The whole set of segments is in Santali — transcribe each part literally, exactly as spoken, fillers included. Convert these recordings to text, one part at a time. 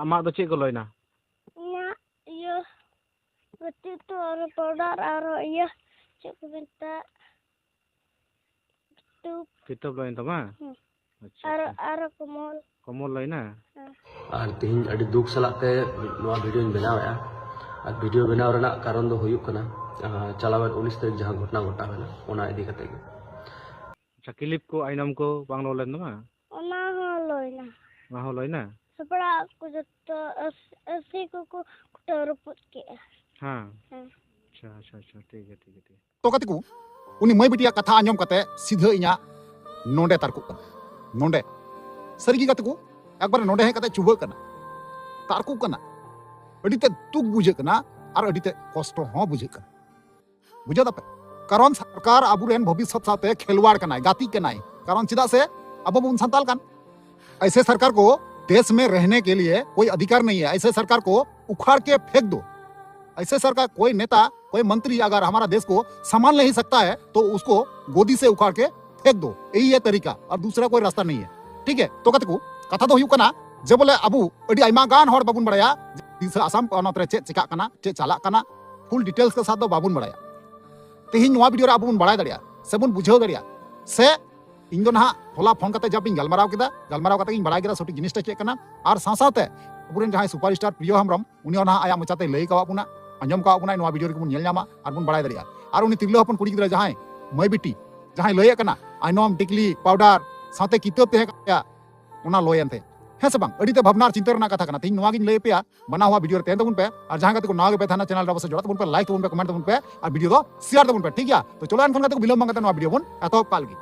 ᱟᱢᱟᱜ ᱫᱚ ᱪᱮᱫ ᱠᱚ ᱞᱚᱭᱱᱟ? ᱤᱧᱟᱹᱜ ᱤᱭᱟᱹ ᱜᱟᱛᱮ ᱛᱚ ᱟᱨ ᱯᱟᱣᱰᱟᱨ ᱟᱨ ᱤᱭᱟᱹ ᱪᱮᱫ ᱠᱚ ᱢᱮᱛᱟᱜ ᱛᱩᱯ᱾ ᱠᱤᱛᱟᱹᱵ ᱞᱚᱭᱮᱱ ᱛᱟᱢᱟ? ᱦᱩᱸ᱾ ᱟᱪᱪᱷᱟ, ᱟᱨ ᱟᱪᱪᱷᱟ᱾ ᱟᱨ ᱠᱚᱢᱚᱞ᱾ ᱠᱚᱢᱚᱞ ᱞᱚᱭᱮᱱᱟ? ᱦᱮᱸ᱾ ᱟᱨ ᱛᱮᱦᱮᱧ ᱟᱹᱰᱤ ᱫᱩᱠ ᱥᱟᱞᱟᱜ ᱛᱮ ᱱᱚᱣᱟ ᱵᱷᱤᱰᱤᱭᱳᱧ ᱵᱮᱱᱟᱣᱮᱫᱼᱟ᱾ ᱟᱨ ᱵᱷᱤᱰᱤᱭᱳ ᱵᱮᱱᱟᱣ ᱨᱮᱱᱟᱜ ᱠᱟᱨᱚᱱ ᱫᱚ ᱦᱩᱭᱩᱜ ᱠᱟᱱᱟ, ᱟᱸ, ᱪᱟᱞᱟᱣᱮᱱ ᱩᱱᱤᱥ ᱛᱟᱹᱨᱤᱠᱷ ᱡᱟᱦᱟᱸ ᱜᱷᱚᱴᱚᱱᱟ ᱜᱷᱚᱴᱟᱣ ᱮᱱᱟ, ᱚᱱᱟ ᱤᱫᱤ ᱠᱟᱛᱮ ᱜᱮ᱾ ᱟᱪᱪᱷᱟ, ᱠᱤᱞᱤᱯ ᱠᱚ, ᱟᱭᱱᱚᱢ ᱠᱚ ᱵᱟᱝ ᱞᱚ ᱞᱮᱱ ᱛᱟᱢᱟ? ᱚᱱᱟ ᱦᱚᱸ ᱞᱚᱭᱱᱟ᱾ ᱚᱱᱟ ᱦᱚᱸ ᱞᱚᱭᱱᱟ? ᱥᱟᱯᱲᱟᱜ ᱠᱚ ᱡᱚᱛᱚ ᱟᱹᱥ-, ᱟᱹᱥᱤ ᱠᱚᱠᱚ ᱠᱩᱴᱟᱹᱣ ᱨᱟᱹᱯᱩᱫ ᱠᱮᱜᱼᱟ᱾ ᱦᱮᱸ᱾ ᱦᱮᱸ᱾ ᱟᱪᱪᱷᱟ, ᱟᱪᱪᱷᱟ, ᱟᱪᱪᱷᱟ, ᱴᱷᱤᱠ ᱜᱮᱭᱟ, ᱴᱷᱤᱠ ᱜᱮᱭᱟ, ᱴᱷᱤᱠ ᱜᱮᱭᱟ᱾ ᱛᱚ ᱜᱟᱛᱮ ᱠᱚ, ᱩᱱᱤ ᱢᱟᱹᱭ ᱵᱤᱴᱤᱭᱟᱜ ᱠᱟᱛᱷᱟ ᱟᱸᱡᱚᱢ ᱠᱟᱛᱮ ᱥᱤᱫᱷᱟᱹ ᱤᱧᱟᱹᱜ ᱱᱚᱰᱮ ᱛᱟᱨᱠᱚᱜ ᱠᱟᱱᱟ, ᱱᱚᱰᱮ᱾ ᱥᱟᱹᱨᱤᱜᱮ ᱜᱟᱛᱮ ᱠᱚ, ᱮᱠᱵᱟᱨᱮ ᱱᱚᱰᱮ ᱦᱮᱡ ᱠᱟᱛᱮ ᱪᱩᱵᱟᱹᱜ ᱠᱟᱱᱟ, ᱛᱟᱨᱠᱚᱜ ᱠᱟᱱᱟ᱾ ᱟᱹᱰᱤ ᱛᱮᱫ ᱫᱩᱠ ᱵᱩᱡᱷᱟᱹᱜ ᱠᱟᱱᱟ ᱟᱨ ᱟᱹᱰᱤ ᱛᱮᱫ ᱠᱚᱥᱴᱚ ᱦᱚᱸ ᱵᱩᱡᱷᱟᱹᱜ ᱠᱟᱱᱟ᱾ ᱵᱩᱡᱷᱟᱹᱣ ᱫᱟᱯᱮ? ᱠᱟᱨᱚᱱ ᱥᱚᱨᱠᱟᱨ ᱟᱵᱚᱨᱮᱱ ᱵᱷᱚᱵᱤᱥᱥᱚᱛ ᱥᱟᱶᱛᱮ ᱠᱷᱮᱞᱣᱟᱲ ᱠᱟᱱᱟᱭ, ᱜᱟᱛᱮᱜ ᱠᱟᱱᱟᱭ᱾ ᱠᱟᱨᱚᱱ ᱪᱮᱫᱟᱜ ᱥᱮ ᱟᱵᱚ ᱵᱚᱱ ᱥᱟᱱᱛᱟᱞ ᱠᱟᱱ᱾ ऐसे सरकार को देश में रहने के लिए कोई अधिकार नहीं है। ऐसे सरकार को उखाड़ के फेंक दो। ऐसे सरकार, कोई नेता, कोई मंत्री अगर हमारा देश को संभाल नहीं सकता है तो उसको गोदी से उखाड़ के फेंक दो। यही है तरीका, और दूसरा कोई रास्ता नहीं है। ठीक है, ᱛᱚ ᱜᱟᱛᱮ ᱠᱚ, ᱠᱟᱛᱷᱟ ᱫᱚ ᱦᱩᱭᱩᱜ ᱠᱟᱱᱟ ᱡᱮ ᱵᱚᱞᱮ ᱟᱵᱚ ᱟᱹᱰᱤ ᱟᱭᱢᱟ ᱜᱟᱱ ᱦᱚᱲ ᱵᱟᱵᱚᱱ ᱵᱟᱲᱟᱭᱟ ᱡᱮ ᱟᱥᱟᱢ ᱯᱚᱱᱚᱛ ᱨᱮ ᱪᱮᱫ ᱪᱮᱠᱟᱜ ᱠᱟᱱᱟ, ᱪᱮᱫ ᱪᱟᱞᱟᱜ ᱠᱟᱱᱟ, full details ᱠᱮ ᱥᱟᱛᱷ ᱫᱚ ᱵᱟᱵᱚᱱ ᱵᱟᱲᱟᱭᱟ᱾ ᱛᱮᱦᱮᱧ ᱱᱚᱣᱟ ᱵᱷᱤᱰᱤᱭᱳ ᱨᱮ ᱟᱵᱚ ᱵᱚᱱ ᱵᱟᱲᱟᱭ ᱫᱟᱲᱮᱭᱟᱜᱼᱟ ᱥᱮ ᱵᱚᱱ ᱵᱩᱡᱷᱟᱹᱣ ᱫᱟᱲᱮᱭᱟᱜᱼᱟ ᱥᱮ ᱤᱧ ᱫᱚ ᱱᱟᱦᱟᱜ ᱦᱚᱞᱟ ᱯᱷᱳᱱ ᱠᱟᱛᱮ ᱡᱟᱵ ᱤᱧ ᱜᱟᱞᱢᱟᱨᱟᱣ ᱠᱮᱫᱟ, ᱜᱟᱞᱢᱟᱨᱟᱣ ᱠᱟᱛᱮ ᱤᱧ ᱵᱟᱲᱟᱭ ᱠᱮᱫᱟ ᱥᱚᱴᱷᱤᱠ ᱡᱤᱱᱤᱥᱴᱟ ᱪᱮᱫ ᱠᱟᱱᱟ᱾ ᱟᱨ ᱥᱟᱶ ᱥᱟᱶᱛᱮ ᱟᱵᱚᱨᱮᱱ ᱡᱟᱦᱟᱸᱭ ᱥᱩᱯᱟᱨ ᱥᱴᱟᱨ ᱯᱨᱤᱭᱚ ᱦᱮᱢᱵᱨᱚᱢ, ᱩᱱᱤ ᱦᱚᱸ ᱱᱟᱦᱟᱜ ᱟᱭᱟᱜ ᱢᱚᱪᱟᱛᱮᱭ ᱞᱟᱹᱭ ᱠᱟᱣᱟᱫ ᱵᱚᱱᱟ, ᱟᱸᱡᱚᱢ ᱠᱟᱣᱟᱫ ᱵᱚᱱᱟᱭ, ᱱᱚᱣᱟ ᱵᱷᱤᱰᱤᱭᱳ ᱨᱮᱜᱮ ᱵᱚᱱ ᱧᱮᱞ ᱧᱟᱢᱟ ᱟᱨ ᱵᱚᱱ ᱵᱟᱲᱟᱭ ᱫᱟᱲᱮᱭᱟᱜᱼᱟ᱾ ᱟᱨ ᱩᱱᱤ ᱛᱤᱨᱞᱟᱹ ᱦᱚᱯᱚᱱ ᱠᱩᱲᱤ ᱜᱤᱫᱽᱨᱟᱹ ᱡᱟᱦᱟᱸᱭ ᱢᱟᱹᱭ ᱵᱤᱴᱤ ᱡᱟᱦᱟᱸᱭ ᱞᱟᱹᱭᱮᱫ ᱠᱟᱱᱟ, ᱟᱭᱱᱚᱢ, ᱴᱤᱠᱞᱤ, ᱯᱟᱣᱰᱟᱨ ᱥᱟᱶᱛᱮ ᱠᱤᱛᱟᱹᱵ ᱛᱟᱦᱮᱸ ᱠᱟᱱ ᱛᱟᱭᱟ, ᱚᱱᱟ ᱞᱚᱭᱮᱱ ᱛᱟᱭᱟ᱾ ᱦᱮᱸ ᱥᱮ ᱵᱟᱝ? ᱟᱹᱰᱤ ᱛᱮ ᱵᱷᱟᱵᱽᱱᱟ ᱟᱨ ᱪᱤᱱᱛᱟᱹ ᱨᱮᱱᱟᱜ ᱠᱟᱛᱷᱟ ᱠᱟᱱᱟ᱾ ᱛᱮᱦᱮᱧ ᱱᱚᱣᱟ ᱜᱤᱧ ᱞᱟᱹᱭ ᱟᱯᱮᱭᱟ, ᱵᱟᱱᱟ ᱦᱚᱲ ᱵᱷᱤᱰᱤᱭᱳ ᱨᱮ ᱛᱟᱦᱮᱱ ᱛᱟᱵᱚᱱ ᱯᱮ᱾ ᱟᱨ ᱡᱟᱦᱟᱸᱭ ᱜᱟᱛᱮ ᱠᱚ ᱱᱟᱣᱟ ᱜᱮᱯᱮ ᱛᱟᱦᱮᱱᱟ, ᱪᱮᱱᱮᱞ ᱨᱮ ᱚᱵᱚᱥᱥᱳᱭ ᱡᱚᱲᱟᱜ ᱛᱟᱵᱚᱱ ᱯᱮ, ᱞᱟᱭᱤᱠ ᱛᱟᱵᱚᱱ ᱯᱮ, ᱠᱚᱢᱮᱱᱴ ᱛᱟᱵᱚᱱ ᱯᱮ, ᱟᱨ ᱵᱷᱤᱰᱤᱭᱳ ᱫᱚ ᱥᱮᱭᱟᱨ ᱛᱟᱵᱚᱱ ᱯᱮ, ᱴᱷᱤᱠ ᱜᱮᱭᱟ? ᱛᱚ ᱪᱚᱞᱚ ᱮᱱᱠᱷᱟᱱ ᱜᱟᱛᱮ ᱠᱚ, ᱵᱤᱞᱚᱢ ᱵᱟᱝ ᱠᱟᱛᱮ ᱱᱚᱣᱟ ᱵᱷᱤᱰᱤᱭᱳ ᱵᱚᱱ ᱮᱛᱚᱦᱚᱵ ᱠᱟᱜ ᱞᱮᱜᱮ᱾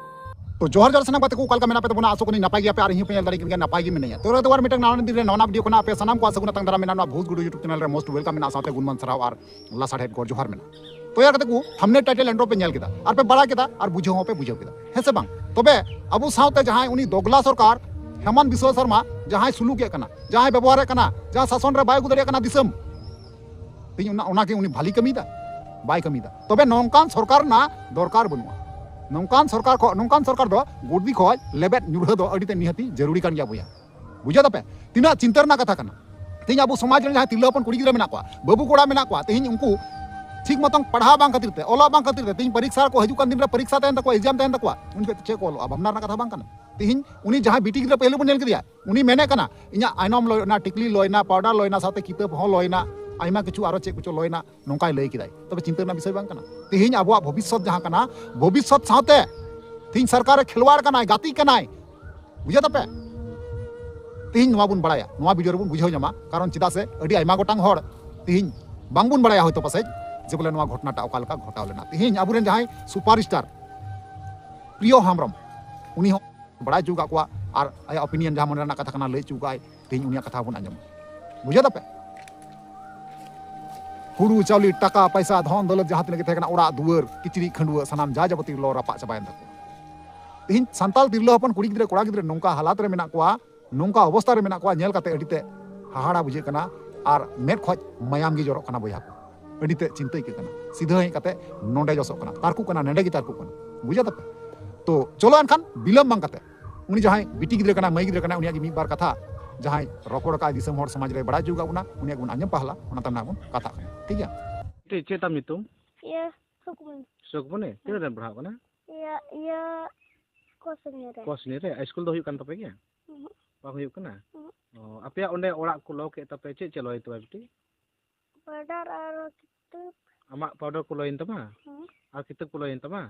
ᱛᱚ ᱡᱚᱦᱟᱨ ᱡᱚᱦᱟᱨ ᱥᱟᱱᱟᱢ ᱜᱟᱛᱮ ᱠᱚ, ᱚᱠᱟ ᱞᱮᱠᱟ ᱢᱮᱱᱟᱜ ᱯᱮ ᱛᱟᱵᱚᱱᱟ? ᱟᱥᱚᱜ ᱠᱟᱹᱱᱟᱹᱧ ᱱᱟᱯᱟᱭ ᱜᱮᱭᱟᱯᱮ, ᱟᱨ ᱤᱧ ᱦᱚᱸ ᱯᱮ ᱧᱮᱞ ᱫᱟᱲᱮ ᱠᱤᱧ ᱜᱮᱭᱟ, ᱱᱟᱯᱟᱭ ᱜᱮ ᱢᱤᱱᱟᱹᱧᱟ᱾ ᱛᱚ ᱟᱨ ᱢᱤᱫᱴᱟᱝ ᱱᱟᱣᱟ ᱫᱤᱱ ᱨᱮ ᱱᱟᱣᱟ ᱱᱟᱣᱟ ᱵᱷᱤᱰᱤᱭᱳ ᱠᱷᱚᱱᱟᱜ ᱟᱯᱮ ᱥᱟᱱᱟᱢ ᱠᱚ ᱟᱥᱟ ᱜᱩᱱ ᱟᱛᱟᱝ ᱫᱟᱨᱟᱢ ᱢᱮᱱᱟᱜᱼᱟ᱾ ᱱᱚᱣᱟ ᱵᱷᱩᱛ ᱜᱩᱰᱩ YouTube ᱪᱮᱱᱮᱞ ᱨᱮ most welcome ᱢᱮᱱᱟᱜᱼᱟ, ᱥᱟᱶᱛᱮ ᱜᱩᱱᱢᱟᱱ ᱥᱟᱨᱦᱟᱣ ᱟᱨ ᱞᱟᱥᱟᱲᱦᱮᱫ ᱜᱚᱨ ᱡᱚᱦᱟᱨ ᱢᱮᱱᱟᱜᱼᱟ᱾ ᱛᱚ ᱭᱟᱨ ᱜᱟᱛᱮ ᱠᱚ, ᱛᱷᱟᱢᱵᱱᱮᱞ ᱴᱟᱭᱴᱮᱞ ᱮᱱᱰᱨᱚ ᱯᱮ ᱧᱮᱞ ᱠᱮᱫᱟ, ᱟᱨ ᱯᱮ ᱵᱟᱲᱟᱭ ᱠᱮᱫᱟ, ᱟᱨ ᱵᱩᱡᱷᱟᱹᱣ ᱦᱚᱸ ᱯᱮ ᱵᱩᱡᱷᱟᱹᱣ ᱠᱮᱫᱟ, ᱦᱮᱸ ᱥᱮ ᱵᱟᱝ? ᱛᱚᱵᱮ ᱟᱵᱚ ᱥᱟᱶᱛᱮ ᱡᱟᱦᱟᱸᱭ ᱩᱱᱤ ᱫᱚᱜᱽᱞᱟ ᱥᱚᱨᱠᱟᱨ, ᱦᱮᱢᱚᱱᱛ ᱵᱤᱥᱣᱟ ᱥᱚᱨᱢᱟ, ᱡᱟᱦᱟᱸᱭ ᱥᱩᱞᱩᱠᱮᱫ ᱠᱟᱱᱟ, ᱡᱟᱦᱟᱸᱭ ᱵᱮᱵᱚᱦᱟᱨᱮᱫ ᱠᱟᱱᱟ, ᱡᱟᱦᱟᱸ ᱥᱟᱥᱚᱱ ᱨᱮ ᱵᱟᱭ ᱟᱹᱜᱩ ᱫᱟᱲᱮᱭᱟᱜ ᱠᱟᱱᱟ ᱫᱤᱥᱚᱢ, ᱛᱮᱦᱮᱧ ᱚᱱᱟ, ᱚᱱᱟ ᱠᱤ ᱩᱱᱤ ᱵᱷᱟᱞᱤ ᱠᱟᱹᱢᱤᱭᱮᱫᱟ? ᱵᱟᱭ ᱠᱟᱹᱢᱤᱭᱮᱫᱟ᱾ ᱛᱚᱵᱮ ᱱᱚᱝᱠᱟᱱ ᱥᱚᱨᱠᱟᱨ ᱨᱮᱱᱟᱜ ᱫᱚᱨᱠᱟᱨ ᱵᱟᱹᱱᱩᱜᱼᱟ᱾ ᱱᱚᱝᱠᱟᱱ ᱥᱚᱨᱠᱟᱨ ᱠᱷᱚ-, ᱱᱚᱝᱠᱟᱱ ᱥᱚᱨᱠᱟᱨ ᱫᱚ ᱜᱩᱰᱨᱤ ᱠᱷᱚᱡ ᱞᱮᱵᱮᱫ ᱧᱩᱨᱦᱟᱹ ᱫᱚ ᱟᱹᱰᱤ ᱛᱮ ᱱᱤᱦᱟᱹᱛᱤ ᱡᱟᱹᱨᱩᱲᱤ ᱠᱟᱱ ᱜᱮᱭᱟ ᱵᱚᱭᱦᱟ᱾ ᱵᱩᱡᱷᱟᱹᱣ ᱫᱟᱯᱮ? ᱛᱤᱱᱟᱹᱜ ᱪᱤᱱᱛᱟᱹ ᱨᱮᱱᱟᱜ ᱠᱟᱛᱷᱟ ᱠᱟᱱᱟ᱾ ᱛᱮᱦᱮᱧ ᱟᱵᱚ ᱥᱚᱢᱟᱡᱽ ᱨᱮᱱ ᱡᱟᱦᱟᱸᱭ ᱛᱤᱨᱞᱟᱹ ᱦᱚᱯᱚᱱ ᱠᱩᱲᱤ ᱜᱤᱫᱽᱨᱟᱹ ᱢᱮᱱᱟᱜ ᱠᱚᱣᱟ, ᱵᱟᱹᱵᱩ ᱠᱚᱲᱟ ᱢᱮᱱᱟᱜ ᱠᱚᱣᱟ, ᱛᱮᱦᱮᱧ ᱩᱱᱠᱩ ᱴᱷᱤᱠ ᱢᱚᱛᱚᱱ ᱯᱟᱲᱦᱟᱣ ᱵᱟᱝ ᱠᱷᱟᱹᱛᱤᱨ ᱛᱮ, ᱚᱞᱚᱜ ᱵᱟᱝ ᱠᱷᱟᱹᱛᱤᱨ ᱛᱮ, ᱛᱮᱦᱮᱧ ᱯᱚᱨᱤᱠᱠᱷᱟ ᱨᱮᱠᱚ ᱦᱤᱡᱩᱜ ᱠᱟᱱ ᱫᱤᱱ ᱨᱮ ᱯᱚᱨᱤᱠᱠᱷᱟ ᱛᱟᱦᱮᱱ ᱛᱟᱠᱚᱣᱟ, exam ᱛᱟᱦᱮᱱ ᱛᱟᱠᱚᱣᱟ, ᱩᱱ ᱡᱚᱠᱷᱮᱡ ᱪᱮᱫ ᱠᱚ ᱚᱞᱚᱜᱼᱟ? ᱵᱷᱟᱵᱽᱱᱟ ᱨᱮᱱᱟᱜ ᱠᱟᱛᱷᱟ ᱵᱟᱝ ᱠᱟᱱᱟ? ᱛᱮᱦᱮᱧ ᱩᱱᱤ ᱡᱟᱦᱟᱸᱭ ᱵᱤᱴᱤ ᱜᱤᱫᱽᱨᱟᱹ ᱯᱟᱹᱦᱤᱞ ᱵᱚᱱ ᱧᱮᱞ ᱠᱮᱫᱮᱭᱟ, ᱩᱱᱤ ᱢᱮᱱᱮᱫ ᱠᱟᱱᱟ, "ᱤᱧᱟᱹᱜ ᱟᱭᱱᱚᱢ ᱞᱚᱭᱱᱟ, ᱴᱤᱠᱞᱤ ᱞᱚᱭᱱᱟ, ᱯᱟᱣᱰᱟᱨ ᱞᱚᱭᱱᱟ, ᱥᱟᱶᱛᱮ ᱠᱤᱛᱟᱹᱵ ᱦᱚᱸ ᱞᱚᱭᱱᱟ, ᱟᱭᱢᱟ ᱠᱤᱪᱷᱩ ᱟᱨᱚ ᱪᱮᱫ ᱠᱚᱪᱚ ᱞᱚᱭᱱᱟ", ᱱᱚᱝᱠᱟᱭ ᱞᱟᱹᱭ ᱠᱮᱫᱟᱭ᱾ ᱛᱚᱵᱮ ᱪᱤᱱᱛᱟᱹ ᱨᱮᱱᱟᱜ ᱵᱤᱥᱚᱭ ᱵᱟᱝ ᱠᱟᱱᱟ? ᱛᱮᱦᱮᱧ ᱟᱵᱚᱣᱟᱜ ᱵᱷᱚᱵᱤᱥᱥᱚᱛ ᱡᱟᱦᱟᱸ ᱠᱟᱱᱟ, ᱵᱷᱚᱵᱤᱥᱥᱚᱛ ᱥᱟᱶᱛᱮ ᱛᱮᱦᱮᱧ ᱥᱚᱨᱠᱟᱨ ᱨᱮ ᱠᱷᱮᱞᱣᱟᱲ ᱠᱟᱱᱟᱭ, ᱜᱟᱛᱮᱜ ᱠᱟᱱᱟᱭ, ᱵᱩᱡᱷᱟᱹᱣ ᱫᱟᱯᱮ? ᱛᱮᱦᱮᱧ ᱱᱚᱣᱟ ᱵᱚᱱ ᱵᱟᱲᱟᱭᱟ, ᱱᱚᱣᱟ video ᱨᱮᱵᱚᱱ ᱵᱩᱡᱷᱟᱹᱣ ᱧᱟᱢᱟ, ᱠᱟᱨᱚᱱ ᱪᱮᱫᱟᱜ ᱥᱮ ᱟᱹᱰᱤ ᱟᱭᱢᱟ ᱜᱚᱴᱟᱝ ᱦᱚᱲ ᱛᱮᱦᱮᱧ ᱵᱟᱝᱵᱚᱱ ᱵᱟᱲᱟᱭᱟ ᱦᱚᱭᱛᱳ ᱯᱟᱥᱮᱡ ᱡᱮ ᱵᱚᱞᱮ ᱱᱚᱣᱟ ᱜᱷᱚᱴᱚᱱᱟᱴᱟᱜ ᱚᱠᱟ ᱞᱮᱠᱟ ᱜᱷᱚᱴᱟᱣ ᱞᱮᱱᱟ᱾ ᱛᱮᱦᱮᱧ ᱟᱵᱚᱨᱮᱱ ᱡᱟᱦᱟᱸᱭ superstar ᱯᱨᱤᱭᱚ ᱦᱮᱢᱵᱨᱚᱢ, ᱩᱱᱤ ᱦᱚᱸ ᱵᱟᱲᱟᱭ ᱦᱚᱪᱚ ᱟᱠᱟᱫ ᱠᱚᱣᱟ, ᱟᱨ ᱟᱭᱟᱜ opinion ᱡᱟᱦᱟᱸ ᱢᱚᱱᱮ ᱨᱮᱱᱟᱜ ᱠᱟᱛᱷᱟ ᱠᱟᱱᱟ ᱞᱟᱹᱭ ᱦᱚᱪᱚ ᱟᱠᱟᱫ ᱟᱭ, ᱛᱮᱦᱮᱧ ᱩᱱᱤᱭᱟᱜ ᱠᱟᱛᱷᱟ ᱦᱚᱸᱵᱚᱱ ᱟᱸᱡᱚᱢᱟ᱾ ᱵᱩᱡᱷᱟᱹᱣ ᱫᱟᱯᱮ? ᱦᱩᱲᱩ ᱪᱟᱣᱞᱮ, ᱴᱟᱠᱟ ᱯᱟᱭᱥᱟ, ᱫᱷᱚᱱ ᱫᱚᱞᱚᱛ ᱡᱟᱦᱟᱸ ᱛᱤᱱᱟᱹᱜ ᱜᱮ ᱛᱟᱦᱮᱸ ᱠᱟᱱᱟ, ᱚᱲᱟᱜ ᱫᱩᱣᱟᱹᱨ, ᱠᱤᱪᱨᱤᱡ ᱠᱷᱟᱹᱰᱩᱣᱟᱹ, ᱥᱟᱱᱟᱢ ᱡᱟ ᱡᱟᱵᱚᱛᱤ ᱞᱚ ᱨᱟᱯᱟᱜ ᱪᱟᱵᱟᱭᱮᱱ ᱛᱟᱠᱚᱣᱟ᱾ ᱛᱮᱦᱮᱧ ᱥᱟᱱᱛᱟᱲ ᱛᱤᱨᱞᱟᱹ ᱦᱚᱯᱚᱱ ᱠᱩᱲᱤ ᱜᱤᱫᱽᱨᱟᱹ ᱠᱚᱲᱟ ᱜᱤᱫᱽᱨᱟᱹ ᱱᱚᱝᱠᱟ ᱦᱟᱞᱟᱛ ᱨᱮ ᱢᱮᱱᱟᱜ ᱠᱚᱣᱟ, ᱱᱚᱝᱠᱟ ᱚᱵᱚᱥᱛᱟ ᱨᱮ ᱢᱮᱱᱟᱜ ᱠᱚᱣᱟ, ᱧᱮᱞ ᱠᱟᱛᱮ ᱟᱹᱰᱤ ᱛᱮ ᱦᱟᱦᱟᱲᱟ ᱵᱩᱡᱷᱟᱹᱜ ᱠᱟᱱᱟ ᱟᱨ ᱢᱮᱫ ᱠᱷᱚᱡ ᱢᱟᱭᱟᱢ ᱜᱮ ᱡᱚᱨᱚᱜ ᱠᱟᱱᱟ ᱵᱚᱭᱦᱟ ᱠᱚ᱾ ᱟᱹᱰᱤ ᱛᱮ ᱪᱤᱱᱛᱟᱹ ᱟᱹᱭᱠᱟᱹᱜ ᱠᱟᱱᱟ᱾ ᱥᱤᱫᱷᱟᱹ ᱦᱮᱡ ᱠᱟᱛᱮ ᱱᱚᱸᱰᱮ ᱡᱚᱥᱚᱜ ᱠᱟᱱᱟ, ᱛᱟᱨᱠᱚᱜ ᱠᱟᱱᱟ, ᱱᱚᱸᱰᱮ ᱜᱮ ᱛᱟᱨᱠᱚᱜ ᱠᱟᱱᱟ᱾ ᱵᱩᱡᱷᱟᱹᱣ ᱫᱟᱯᱮ? ᱛᱚ ᱪᱚᱞᱚ ᱮᱱᱠᱷᱟᱱ ᱵᱤᱞᱚᱢ ᱵᱟᱝ ᱠᱟᱛᱮ ᱩᱱᱤ ᱡᱟᱦᱟᱸᱭ ᱵᱤᱴᱤ ᱜᱤᱫᱽᱨᱟᱹ ᱠᱟᱱᱟᱭ, ᱢᱟᱹᱭ ᱜᱤᱫᱽᱨᱟᱹ ᱠᱟᱱᱟᱭ, ᱩᱱᱤᱭᱟᱜ ᱜᱮ ᱢᱤᱫ ᱵᱟᱨ ᱠᱟᱛᱷᱟ ᱡᱟᱦᱟᱸᱭ ᱨᱚᱯᱚᱲ ᱟᱠᱟᱫ ᱫᱤᱥᱚᱢ ᱦᱚᱲ ᱥᱚᱢᱟᱡᱽ ᱨᱮ ᱵᱟᱲᱟᱭ ᱦᱚᱪᱚ ᱟᱠᱟᱫ ᱵᱚᱱᱟ, ᱩᱱᱤᱭᱟᱜ ᱜᱮᱵᱚᱱ ᱟᱸᱡᱚᱢ ᱯᱟᱦᱞᱟ, ᱚᱱᱟ ᱛᱟᱭᱚᱢ ᱱᱟᱜ ᱵᱚᱱ ᱠᱟᱛᱷᱟᱜ ᱠᱟᱱᱟ᱾ ᱴᱷᱤᱠ ᱜᱮᱭᱟ? ᱪᱮᱫ, ᱪᱮᱫ ᱛᱟᱢ ᱧᱩᱛᱩᱢ? ᱤᱭᱟᱹ, ᱥᱩᱠᱢᱚᱱᱤ᱾ ᱥᱩᱠᱢᱚᱱᱤ? ᱛᱤᱱᱟᱹᱜ ᱨᱮᱢ ᱯᱟᱲᱦᱟᱜ ᱠᱟᱱᱟ? ᱤᱭᱟᱹ, ᱤᱭᱟᱹ, ᱠᱚ ᱥᱮᱱᱤ ᱨᱮ᱾ ᱠᱚ ᱥᱮᱱᱤ ᱨᱮ? ᱤᱥᱠᱩᱞ ᱫᱚ ᱦᱩᱭᱩᱜ ᱠᱟᱱ ᱛᱟᱯᱮ ᱜᱮᱭᱟ? ᱩᱦᱩᱸ᱾ ᱵᱟᱝ ᱦᱩᱭᱩᱜ ᱠᱟᱱᱟ? ᱩᱦᱩᱸ᱾ ᱚ, ᱟᱯᱮᱭᱟᱜ ᱚᱸᱰᱮ ᱚᱲᱟᱜ ᱠᱚ ᱞᱚ ᱠᱮᱫ ᱛᱟᱯᱮ, ᱪᱮᱫ ᱪᱮᱫ ᱞᱚᱭᱮᱱ ᱛᱟᱢᱟ ᱵᱤᱴᱤ? ᱯᱟᱣᱰᱟᱨ ᱟᱨ ᱠᱤᱛᱟᱹᱵ᱾ ᱟᱢᱟᱜ ᱯᱟᱣᱰᱟᱨ ᱠᱚ ᱞᱚᱭᱮᱱ ᱛᱟᱢᱟ? ᱦᱩᱸ᱾ ᱟᱨ ᱠᱤᱛᱟᱹᱵ ᱠᱚ ᱞᱚᱭᱮᱱ ᱛᱟᱢᱟ?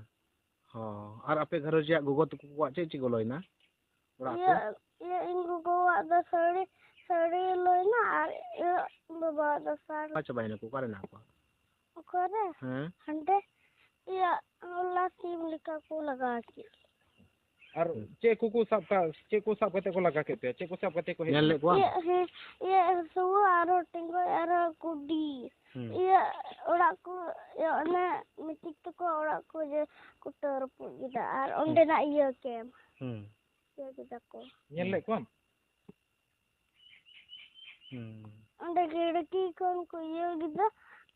ᱦᱚᱸ᱾ ᱟᱨ ᱟᱯᱮ ᱜᱷᱟᱨᱚᱸᱡᱽ ᱨᱮᱭᱟᱜ ᱜᱚᱜᱚ ᱛᱟᱠᱚ ᱠᱚᱣᱟᱜ ᱪᱮᱫ ᱪᱮᱫ ᱠᱚ ᱞᱚᱭᱮᱱᱟ? ᱚᱲᱟᱜ ᱠᱚ? ᱤᱭᱟᱹ, ᱤᱭᱟᱹ, ᱤᱧ ᱜᱚᱜᱚᱣᱟᱜ ᱫᱚ ᱥᱟᱹᱲᱤ, ᱥᱟᱹᱲᱤ ᱞᱚᱭᱮᱱᱟ ᱟᱨ ᱤᱭᱟᱹ, ᱵᱟᱵᱟᱣᱟᱜ ᱫᱚ ᱥᱟᱨ᱾ ᱚᱠᱟ ᱪᱟᱵᱟᱭᱮᱱᱟ ᱠᱚ? ᱚᱠᱟᱨᱮ ᱢᱮᱱᱟᱜ ᱠᱚᱣᱟ? ᱚᱠᱟᱨᱮ? ᱦᱮᱸ? ᱦᱟᱸᱰᱮ, ᱤᱭᱟᱹ, ᱦᱚᱞᱟ ᱥᱤᱢ ᱞᱮᱠᱟ ᱠᱚ ᱞᱟᱜᱟ ᱠᱮᱫ᱾ ᱟᱨ ᱦᱩᱸ᱾ ᱪᱮᱫ ᱠᱚᱠᱚ ᱥᱟᱵ ᱠᱟᱜ, ᱪᱮᱫ ᱠᱚ ᱥᱟᱵ ᱠᱟᱛᱮ ᱠᱚ ᱞᱟᱜᱟ ᱠᱮᱫ ᱯᱮᱭᱟ? ᱪᱮᱫ ᱠᱚ ᱥᱟᱵ ᱠᱟᱛᱮ ᱠᱚ ᱦᱮᱡ ᱧᱮᱞ ᱞᱮᱱᱟ? ᱞᱮᱫ ᱠᱚᱣᱟᱢ? ᱤᱭᱟᱹ, ᱦᱮᱸ, ᱤᱭᱟᱹ, ᱦᱩᱲᱩ ᱟᱨᱦᱚᱸ ᱴᱮᱸᱜᱚᱡ ᱟᱨᱦᱚᱸ ᱠᱩᱰᱤ᱾ ᱦᱩᱸ᱾ ᱤᱭᱟᱹ, ᱚᱲᱟᱜ ᱠᱚ, ᱤᱭᱟᱹ, ᱚᱱᱮ ᱢᱤᱴᱤᱠ ᱛᱟᱠᱚ ᱚᱲᱟᱜ ᱠᱚ ᱡᱮ ᱠᱩᱴᱟᱹ ᱨᱟᱹᱯᱩᱫ ᱠᱮᱫᱟ᱾ ᱟᱨ ᱦᱩᱸ᱾ ᱚᱸᱰᱮᱱᱟᱜ ᱤᱭᱟᱹ ᱠᱮᱢ᱾ ᱦᱩᱸ᱾ ᱤᱭᱟᱹ ᱠᱮᱫᱟ ᱠᱚ᱾ ᱧᱮᱞ ᱞᱮᱫ ᱠᱚᱣᱟᱢ? ᱦᱩᱸ᱾ ᱚᱸᱰᱮ ᱠᱷᱤᱲᱠᱤ ᱠᱷᱚᱱ ᱠᱚ ᱤᱭᱟᱹ ᱠᱮᱫᱟ,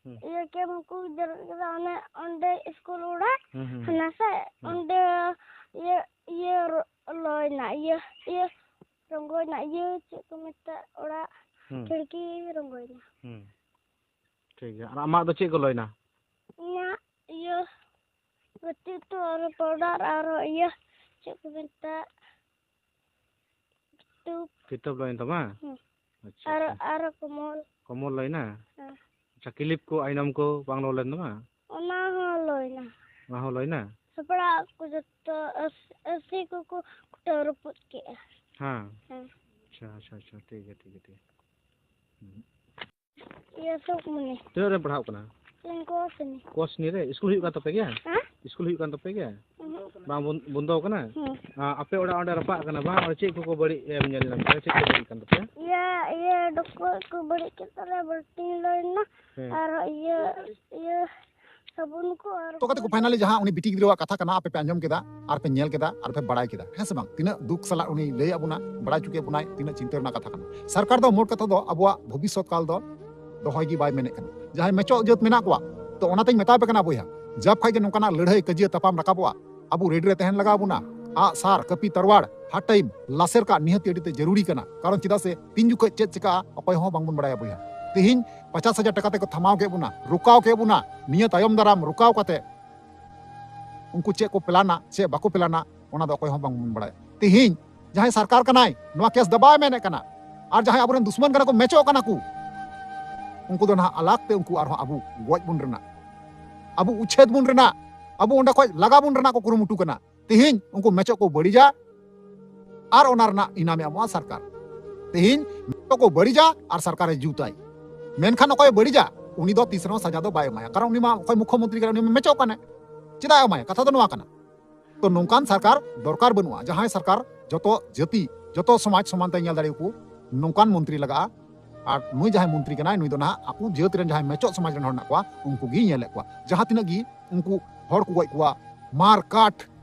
ᱦᱩᱸ᱾ ᱤᱭᱟᱹ ᱠᱮᱢ ᱠᱚ ᱡᱮᱨᱮᱫ ᱠᱮᱫᱟ, ᱚᱱᱮ ᱚᱸᱰᱮ ᱤᱥᱠᱩᱞ ᱚᱲᱟᱜ, ᱦᱩᱸ, ᱦᱩᱸ, ᱦᱩᱸ᱾ ᱦᱟᱱᱟ ᱥᱮᱫ, ᱦᱩᱸ᱾ ᱚᱸᱰᱮ ᱤᱭᱟᱹ, ᱤᱭᱟᱹ ᱨᱚ-, ᱞᱚᱭᱱᱟ, ᱤᱭᱟᱹ, ᱤᱭᱟᱹ, ᱨᱚᱝᱜᱚᱭᱮᱱᱟ, ᱤᱭᱟᱹ ᱪᱮᱫ ᱠᱚ ᱢᱮᱛᱟᱜ, ᱚᱲᱟᱜ ᱦᱩᱸ᱾ ᱠᱷᱤᱲᱠᱤ ᱨᱚᱝᱜᱚᱭᱮᱱᱟ᱾ ᱦᱩᱸ᱾ ᱴᱷᱤᱠ ᱜᱮᱭᱟ᱾ ᱟᱨ ᱟᱢᱟᱜ ᱫᱚ ᱪᱮᱫ ᱠᱚ ᱞᱚᱭᱮᱱᱟ? ᱤᱧᱟᱹᱜ ᱤᱭᱟᱹ ᱜᱟᱛᱮ ᱛᱚ ᱟᱨ powder ᱟᱨ ᱤᱭᱟᱹ ᱪᱮᱫ ᱠᱚ ᱢᱮᱛᱟᱜ, ᱠᱤᱛᱟᱹᱵ᱾ ᱠᱤᱛᱟᱹᱵ ᱞᱚᱭᱮᱱ ᱛᱟᱢᱟ? ᱦᱩᱸ᱾ ᱟᱪᱪᱷᱟ, ᱟᱨ, ᱟᱪᱪᱷᱟ᱾ ᱟᱨ ᱠᱚᱢᱚᱞ᱾ ᱠᱚᱢᱚᱞ ᱞᱚᱭᱮᱱᱟ? ᱦᱮᱸ᱾ ᱟᱪᱪᱷᱟ, ᱠᱤᱞᱤᱯ ᱠᱚ, ᱟᱭᱱᱚᱢ ᱠᱚ ᱵᱟᱝ ᱞᱚ ᱞᱮᱱ ᱛᱟᱢᱟ? ᱚᱱᱟ ᱦᱚᱸ ᱞᱚᱭᱮᱱᱟ᱾ ᱚᱱᱟ ᱦᱚᱸ ᱞᱚᱭᱮᱱᱟ? ᱥᱟᱯᱲᱟᱜ ᱠᱚ ᱡᱚᱛᱚ ᱟᱹᱥ-, ᱟᱹᱥᱤ ᱠᱚᱠᱚ ᱠᱩᱴᱟᱹᱣ ᱨᱟᱹᱯᱩᱫ ᱠᱮᱜᱼᱟ᱾ ᱦᱮᱸ᱾ ᱦᱮᱸ᱾ ᱟᱪᱪᱷᱟ, ᱟᱪᱪᱷᱟ, ᱟᱪᱪᱷᱟ, ᱴᱷᱤᱠ ᱜᱮᱭᱟ, ᱴᱷᱤᱠ ᱜᱮᱭᱟ, ᱴᱷᱤᱠ ᱜᱮᱭᱟ᱾ ᱦᱩᱸ᱾ ᱤᱭᱟᱹ, ᱥᱩᱠᱢᱩᱱᱤ᱾ ᱛᱤᱱᱟᱹᱜ ᱨᱮᱢ ᱯᱟᱲᱦᱟᱜ ᱠᱟᱱᱟ? ᱤᱧ ᱠᱚ ᱥᱮᱱᱤ᱾ ᱠᱚ ᱥᱮᱱᱤ ᱨᱮ? ᱤᱥᱠᱩᱞ ᱦᱩᱭᱩᱜ ᱠᱟᱱ ᱛᱟᱯᱮ ᱜᱮᱭᱟ? ᱦᱮᱸ? ᱤᱥᱠᱩᱞ ᱦᱩᱭᱩᱜ ᱠᱟᱱ ᱛᱟᱯᱮ ᱜᱮᱭᱟ? ᱩᱦᱩᱸ᱾ ᱵᱟᱝ ᱵᱚᱱ-, ᱵᱚᱱᱫᱚ ᱟᱠᱟᱱᱟ? ᱦᱩᱸ᱾ ᱟ, ᱟᱯᱮ ᱚᱲᱟᱜ ᱚᱸᱰᱮ ᱨᱟᱯᱟᱜ ᱟᱠᱟᱱᱟ ᱵᱟᱝ? ᱚᱸᱰᱮ ᱪᱮᱫ ᱠᱚᱠᱚ ᱵᱟᱹᱲᱤᱡ ᱮᱢ ᱧᱮᱞ ᱧᱟᱢ ᱠᱮᱫᱟ? ᱪᱮᱫ ᱠᱚ ᱵᱟᱹᱲᱤᱡ ᱠᱟᱱ ᱛᱟᱯᱮᱭᱟ? ᱤᱭᱟᱹ, ᱤᱭᱟᱹ, ᱰᱚᱠᱚᱡ ᱠᱚ ᱵᱟᱹᱲᱤᱡ ᱠᱮᱫ ᱛᱟᱞᱮᱭᱟ, ᱵᱟᱹᱞᱴᱤᱱ ᱞᱚᱭᱮᱱᱟ᱾ ᱦᱮᱸ᱾ ᱟᱨ ᱤᱭᱟᱹ, ᱤᱭᱟᱹ, ᱥᱟᱵᱚᱱ ᱠᱚ ᱟᱨ ᱛᱚ ᱜᱟᱛᱮ ᱠᱚ, finally ᱡᱟᱦᱟᱸ ᱩᱱᱤ ᱵᱤᱴᱤ ᱜᱤᱫᱽᱨᱟᱹᱣᱟᱜ ᱠᱟᱛᱷᱟ ᱠᱟᱱᱟ, ᱟᱯᱮ ᱯᱮ ᱟᱸᱡᱚᱢ ᱠᱮᱫᱟ, ᱟᱨ ᱯᱮ ᱧᱮᱞ ᱠᱮᱫᱟ, ᱟᱨ ᱯᱮ ᱵᱟᱲᱟᱭ ᱠᱮᱫᱟ, ᱦᱮᱸ ᱥᱮ ᱵᱟᱝ? ᱛᱤᱱᱟᱹᱜ ᱫᱩᱠ ᱥᱟᱞᱟᱜ ᱩᱱᱤ ᱞᱟᱹᱭ ᱟᱫ ᱵᱚᱱᱟ, ᱵᱟᱲᱟᱭ ᱦᱚᱪᱚ ᱠᱮᱫ ᱵᱚᱱᱟᱭ, ᱛᱤᱱᱟᱹᱜ ᱪᱤᱱᱛᱟᱹ ᱨᱮᱱᱟᱜ ᱠᱟᱛᱷᱟ ᱠᱟᱱᱟ᱾ ᱥᱚᱨᱠᱟᱨ ᱫᱚ ᱢᱳᱴ ᱠᱟᱛᱷᱟ ᱫᱚ ᱟᱵᱚᱣᱟᱜ ᱵᱷᱚᱵᱤᱥᱥᱚᱛ ᱠᱟᱞ ᱫᱚ ᱫᱚᱦᱚᱭ ᱜᱮ ᱵᱟᱭ ᱢᱮᱱᱮᱫ ᱠᱟᱱᱟ᱾ ᱡᱟᱦᱟᱸᱭ ᱢᱮᱪᱚᱜ ᱡᱟᱹᱛ ᱢᱮᱱᱟᱜ ᱠᱚᱣᱟ, ᱛᱚ ᱚᱱᱟᱛᱮᱧ ᱢᱮᱛᱟ ᱯᱮ ᱠᱟᱱᱟ ᱵᱚᱭᱦᱟ, ᱡᱟᱵ ᱠᱷᱟᱡ ᱜᱮ ᱱᱚᱝᱠᱟᱱᱟᱜ ᱞᱟᱹᱲᱦᱟᱹᱭ ᱠᱟᱹᱡᱤᱭᱟᱹ ᱛᱟᱯᱟᱢ ᱨᱟᱠᱟᱵᱚᱜᱼᱟ, ᱟᱵᱚ ready ᱨᱮ ᱛᱟᱦᱮᱱ ᱞᱟᱜᱟᱣ ᱵᱚᱱᱟ᱾ ᱟᱜ ᱥᱟᱨ, ᱠᱟᱹᱯᱤ, ᱛᱟᱨᱣᱟᱲ, ᱦᱟᱨ time ᱞᱟᱥᱮᱨ ᱠᱟᱜ ᱱᱤᱦᱟᱹᱛ ᱟᱹᱰᱤ ᱛᱮ ᱡᱟᱹᱨᱩᱲᱤ ᱠᱟᱱᱟ᱾ ᱠᱟᱨᱚᱱ ᱪᱮᱫᱟᱜ ᱥᱮ ᱛᱤᱱ ᱡᱚᱠᱷᱚᱡ ᱪᱮᱫ ᱪᱤᱠᱟᱹᱜᱼᱟ, ᱚᱠᱚᱭ ᱦᱚᱸ ᱵᱟᱝᱵᱚᱱ ᱵᱟᱲᱟᱭᱟ ᱵᱚᱭᱦᱟ᱾ ᱛᱮᱦᱮᱧ ᱯᱚᱪᱟᱥ ᱦᱟᱡᱟᱨ ᱴᱟᱠᱟ ᱛᱮᱠᱚ ᱛᱷᱟᱢᱟᱣ ᱠᱮᱫ ᱵᱚᱱᱟ, ᱨᱚᱠᱟᱣ ᱠᱮᱫ ᱵᱚᱱᱟ, ᱱᱤᱭᱟᱹ ᱛᱟᱭᱚᱢ ᱫᱟᱨᱟᱢ ᱨᱚᱠᱟᱣ ᱠᱟᱛᱮ ᱩᱱᱠᱩ ᱪᱮᱫ ᱠᱚ ᱯᱞᱟᱱᱟ, ᱪᱮᱫ ᱵᱟᱠᱚ ᱯᱞᱟᱱᱟ, ᱚᱱᱟ ᱫᱚ ᱚᱠᱚᱭ ᱦᱚᱸ ᱵᱟᱝᱵᱚᱱ ᱵᱟᱲᱟᱭᱟ᱾ ᱛᱮᱦᱮᱧ ᱡᱟᱦᱟᱸᱭ ᱥᱚᱨᱠᱟᱨ ᱠᱟᱱᱟᱭ, ᱱᱚᱣᱟ case ᱫᱚ ᱵᱟᱭ ᱢᱮᱱᱮᱫ ᱠᱟᱱᱟ᱾ ᱟᱨ ᱡᱟᱦᱟᱸᱭ ᱟᱵᱚᱨᱮᱱ ᱫᱩᱥᱢᱟᱱ ᱠᱟᱱᱟ ᱠᱚ, ᱢᱮᱪᱚᱜ ᱠᱟᱱᱟ ᱠᱚ, ᱩᱱᱠᱩ ᱫᱚ ᱱᱟᱦᱟᱜ ᱟᱞᱟᱜᱽ ᱛᱮ ᱩᱱᱠᱩ ᱟᱨᱦᱚᱸ ᱟᱵᱚ ᱜᱚᱡ ᱵᱚᱱ ᱨᱮᱱᱟᱜ, ᱟᱵᱚ ᱩᱪᱷᱮᱫ ᱵᱚᱱ ᱨᱮᱱᱟᱜ, ᱟᱵᱚ ᱚᱸᱰᱮ ᱠᱷᱚᱡ ᱞᱟᱜᱟ ᱵᱚᱱ ᱨᱮᱱᱟᱜ ᱠᱚ ᱠᱩᱨᱩᱢᱩᱴᱩ ᱠᱟᱱᱟ᱾ ᱛᱮᱦᱮᱧ ᱩᱱᱠᱩ ᱢᱮᱪᱚᱜ ᱠᱚ ᱵᱟᱹᱲᱤᱡᱟ ᱟᱨ ᱚᱱᱟ ᱨᱮᱱᱟᱜ ᱤᱱᱟᱢᱮ ᱮᱢᱚᱜᱼᱟ ᱥᱚᱨᱠᱟᱨ᱾ ᱛᱮᱦᱮᱧ ᱢᱮᱪᱚᱜ ᱠᱚ ᱵᱟᱹᱲᱤᱡᱟ ᱟᱨ ᱥᱚᱨᱠᱟᱨᱮ ᱡᱩᱛᱟᱭ᱾ ᱢᱮᱱᱠᱷᱟᱱ ᱚᱠᱚᱭᱮ ᱵᱟᱹᱲᱤᱡᱟ, ᱩᱱᱤ ᱫᱚ ᱛᱤᱥ ᱨᱮᱦᱚᱸ ᱥᱟᱡᱟ ᱫᱚ ᱵᱟᱭ ᱮᱢᱟᱭᱟ, ᱠᱟᱨᱚᱱ ᱩᱱᱤ ᱢᱟ ᱚᱠᱚᱭ ᱢᱩᱠᱷᱭᱚᱢᱚᱱᱛᱨᱤ ᱠᱟᱱᱟᱭ, ᱩᱱᱤ ᱢᱟ ᱢᱮᱪᱚᱜ ᱠᱟᱱᱟᱭ᱾ ᱪᱮᱫᱟᱜ ᱮ ᱮᱢᱟᱭᱟ? ᱠᱟᱛᱷᱟ ᱫᱚ ᱱᱚᱣᱟ ᱠᱟᱱᱟ᱾ ᱛᱚ ᱱᱚᱝᱠᱟᱱ ᱥᱚᱨᱠᱟᱨ ᱫᱚᱨᱠᱟᱨ ᱵᱟᱹᱱᱩᱜᱼᱟ, ᱡᱟᱦᱟᱸᱭ ᱥᱚᱨᱠᱟᱨ ᱡᱚᱛᱚ ᱡᱟᱹᱛᱤ, ᱡᱚᱛᱚ ᱥᱚᱢᱟᱡᱽ ᱥᱚᱢᱟᱱ ᱛᱮ ᱧᱮᱞ ᱫᱟᱲᱮᱭᱟᱠᱚ, ᱱᱚᱝᱠᱟᱱ ᱢᱚᱱᱛᱨᱤ ᱞᱟᱜᱟᱜᱼᱟ᱾ ᱟᱨ ᱱᱩᱭ ᱡᱟᱦᱟᱸᱭ ᱢᱚᱱᱛᱨᱤ ᱠᱟᱱᱟᱭ, ᱱᱩᱭ ᱫᱚ ᱱᱟᱦᱟᱜ ᱟᱠᱚ ᱡᱟᱹᱛ ᱨᱮᱱ ᱡᱟᱦᱟᱸᱭ ᱢᱮᱪᱚᱜ ᱥᱚᱢᱟᱡᱽ ᱨᱮᱱ ᱦᱚᱲ ᱢᱮᱱᱟᱜ ᱠᱚᱣᱟ, ᱩᱱᱠᱩ ᱜᱮᱭ ᱧᱮᱞᱮᱫ ᱠᱚᱣᱟ᱾ ᱡᱟᱦᱟᱸ ᱛᱤᱱᱟᱹᱜ ᱜᱮ ᱩᱱᱠᱩ ᱦᱚᱲ ᱠᱚ ᱜᱚᱡ ᱠᱚᱣᱟ, ᱢᱟᱨ ᱠᱟᱴ,